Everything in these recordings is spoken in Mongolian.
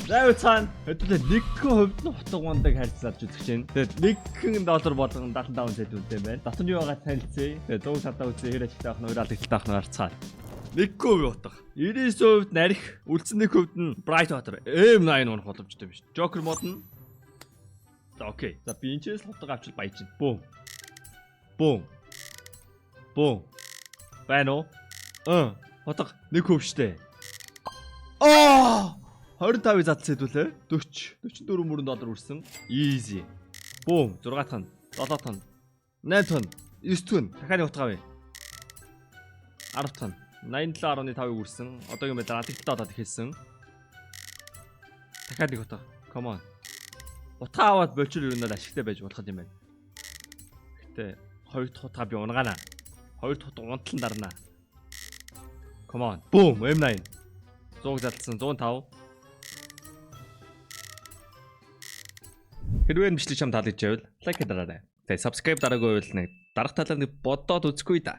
За уцаан хэдүүлээ 1% нь хутга ундаг харьцуулж үзэж байна. Тэгээд 1 доллар болгон 75 цент үнэтэй байна. Дотор нь юу байгаа танилцъя. Тэгээд 100 садаа үзье, хэр ашигтай авах нь, өөр алдагдaltaй авах нь харцгаа. 1% утга. 99% нарих, үлдсэн 1% нь Bright Water M9 унах боломжтой юм шүү. Joker мод нь. За окей. За би энэ ч л хутга авчил баяжна. Бүүм. Бүүм. Бүүм. Байна уу? Хутга 1% штэ. Аа! 25-ыг задлсан хэдүүлээ. 40. 44 мөрөн доллар үрсэн. Easy. Бүүм. 6 дахь нь, 7 дахь нь, 8 дахь нь, 9 дахь нь. Дахиад нэг утга авъя. 10 дахь нь. 87.5-ыг үрсэн. Одоогийн байдлаар алдагдaltaй болоод эхэлсэн. Дахиад нэг утга. Come on. Утга аваад болчир ер нь бол ашигтай байж болох юм байна. Гэтэ хоёр дахь утга би унгаана. Хоёр дахь утга унтлан дарна. Come on. Boom M9. 100 задлсан 105. Хэрвээ энэ бичлэг чам таалагдж байвал like дараарай. Тэгээ subscribe дараагүй байвал нэг дарах талаар нэг бодоод үзэхгүй да.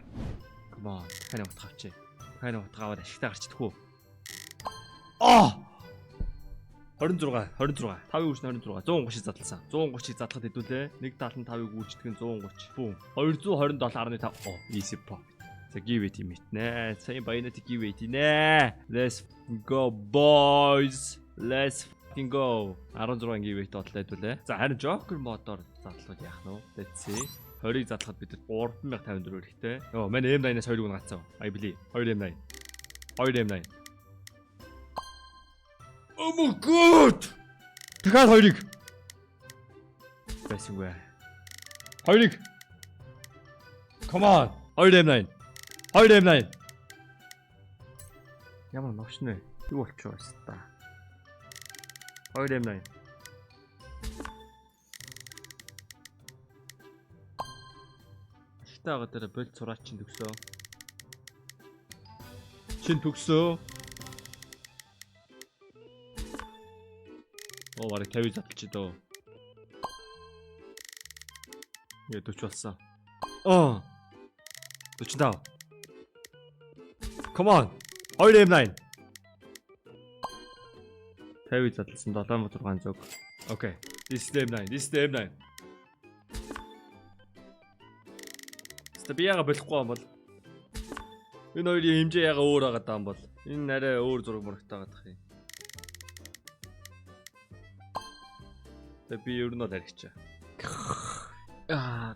Come on. Дахиад нэг утга авчи. Дахиад нэг утга аваад ашигтай гарч идэх үү? Аа! 26 26 5-ыг үржин 26 130-ыг задлсан. 130-ыг задлахад хэдүүлээ. 1.75-ыг үрждэг нь 130. Бүүм. 227.5. Оо, easy profit. За give it юм нэ. Сайн баянат give it нэ. Let's go, boys. Let's fucking go. 16 give it бодлоо хэдүүлээ. За харин Joker модоор задлал яах нь вэ? Let's see. 20-ыг задлахад бид 3054 хэрэгтэй. Йоо, манай M9-аас 2-ыг гацсан. I believe. 2 M9. 2 M9. Oh my God! Дахиад хоёрыг. Байсангүй. Хоёрыг. Come on. 2 M9. 2 M9. Ямар новш нэ? Юу болчихоо та. 2 M9. Ашигтай байгаа дээр боль цураач чинь төгсөө. Чин төгсөө. Оо бараг 50 задлчих дөө. Яа 40 болсон. Аа. 45. Come on. 2 M9. 50 задлсан 7600. Okay. This is the M9. This is the M9. Ста би яга болохгүй юм бол. Энэ хоёрын хэмжээ яга өөр байгаа даа юм бол. Энэ арай өөр зураг мурагтай байгаа юм. Тэгээ би ер нь бол аригчаа. Аа.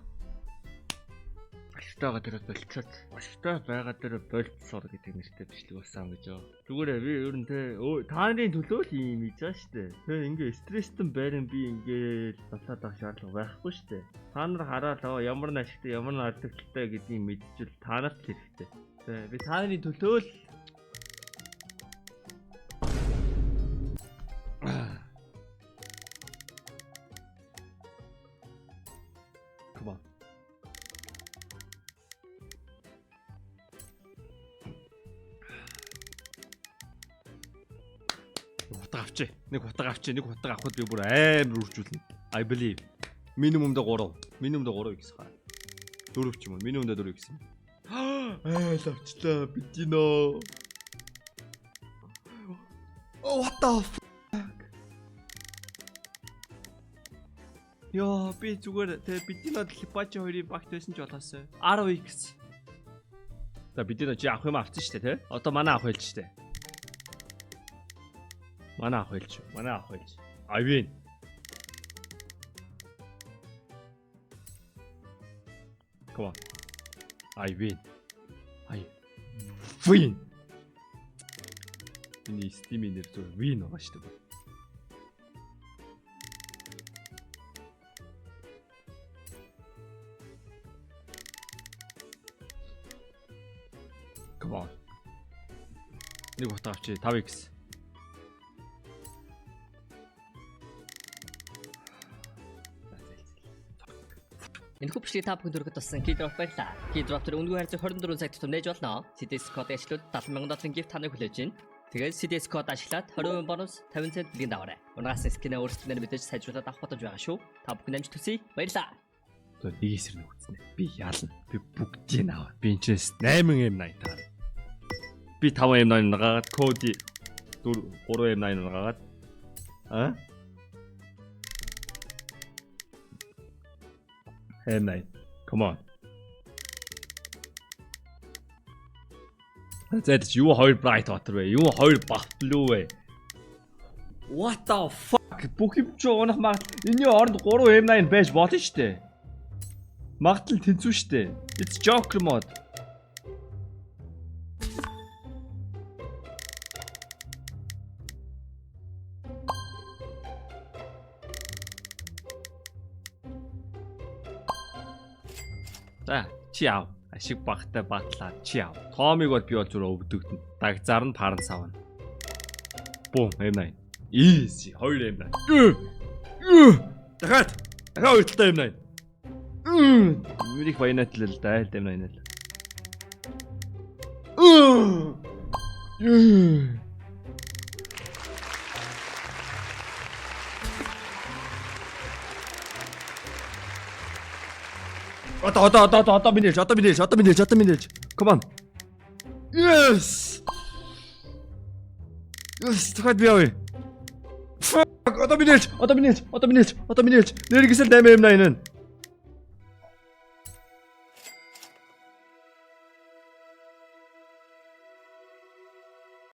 Ашигтай байгаа дээр болцоод, ашигтай байгаа дээр болцсоор гэдэг нэртэй бичлэг болсон гэж юу. Зүгээр би ер нь те та нарын төлөө л юм хийж байгаа штэ. Тэ ингээ стресстэн байран би ингээ затлаад авах шаардлага байхгүй штэ. Та нар хараад оо ямар нь ашигтай, ямар нь алдагдaltaй гэдгийг мэдчихвэл та нарт л хэрэгтэй. Тэ би та нарын төлөө л. Come on. Нэг хутга авчи. Нэг хутга авчи. Нэг хутга авахд би бүр амар үржүүлнэ. I believe. Минимумдаа 3. Минимумдаа 3 гэсэн хаа. 4 ч юм уу. Минимумдаа 4 гэсэн. Айл авчлаа. Бидинөө. Oh, what the fuck? Йоо, би зүгээр тэ бидинөө Липачи хоёрын багт байсан ч болоосой. 10x. За бидинөө чи авах юм авсан шүү дээ, тэ? Одоо манай авах хэлж шүү дээ. Манай авах хэлж. Манай авах хэлж. I win. Come on. I win. I win. Миний Steam-ийн нэр зүгээр win байгаа шүү дээ. Come on. Нэг утга авчи 5x. Энэхүү бичлэгийг та бүхэнд хүргэх туссан Keydrop баярлалаа. Keydrop дээр үнэгүй хайрцаг 24 цаг тутам нээж болно. CDS код ашиглавал 70,000 долларын gift таныг хүлээж байна. Тэгээд CDS код ашиглаад 20% бонус 50 цент бэлгийн даваарай. Унгаас skin ээ өөрсдөө мэдээж сайжруулаад авах боломж байгаа шүү. Та бүхэн амжилт хүсье. Баярлалаа. Одоо нэг эсрэг нэг үзнэ. Би ялна. Би бүгдийг аваа. Би энэчээс 8 M80 таа. Би 5 M80 нагаад Коди 4 3 M80 нагаад А? M9. Come on. За чи юу хоёр bright water вэ? Юу хоёр buff blue вэ? What the fuck? Бүх юм чи унах магад энэний оронд 3 M9 байж болно штэ. Магадлал тэнцүү штэ. It's Joker mode. За чи яав. Ашиг багтай батлаа чи яав. Томыг бол би бол зүр өвдөгдөн. Дагзаар нь паран савна. Бум M9. Easy 2 M9. Дахиад дахиад хоёр талтай M9. Мөрих баянат л да M9 л. Одоо одоо одоо одоо одоо миний хэлж, одоо миний хэлж, одоо миний хэлж, одоо миний хэлж. Come on. Yes. Yes, дахиад би явъя. Fuck, одоо миний хэлж, одоо миний хэлж, одоо миний хэлж, одоо миний хэлж. Нэргисэл 8 M9 нэ.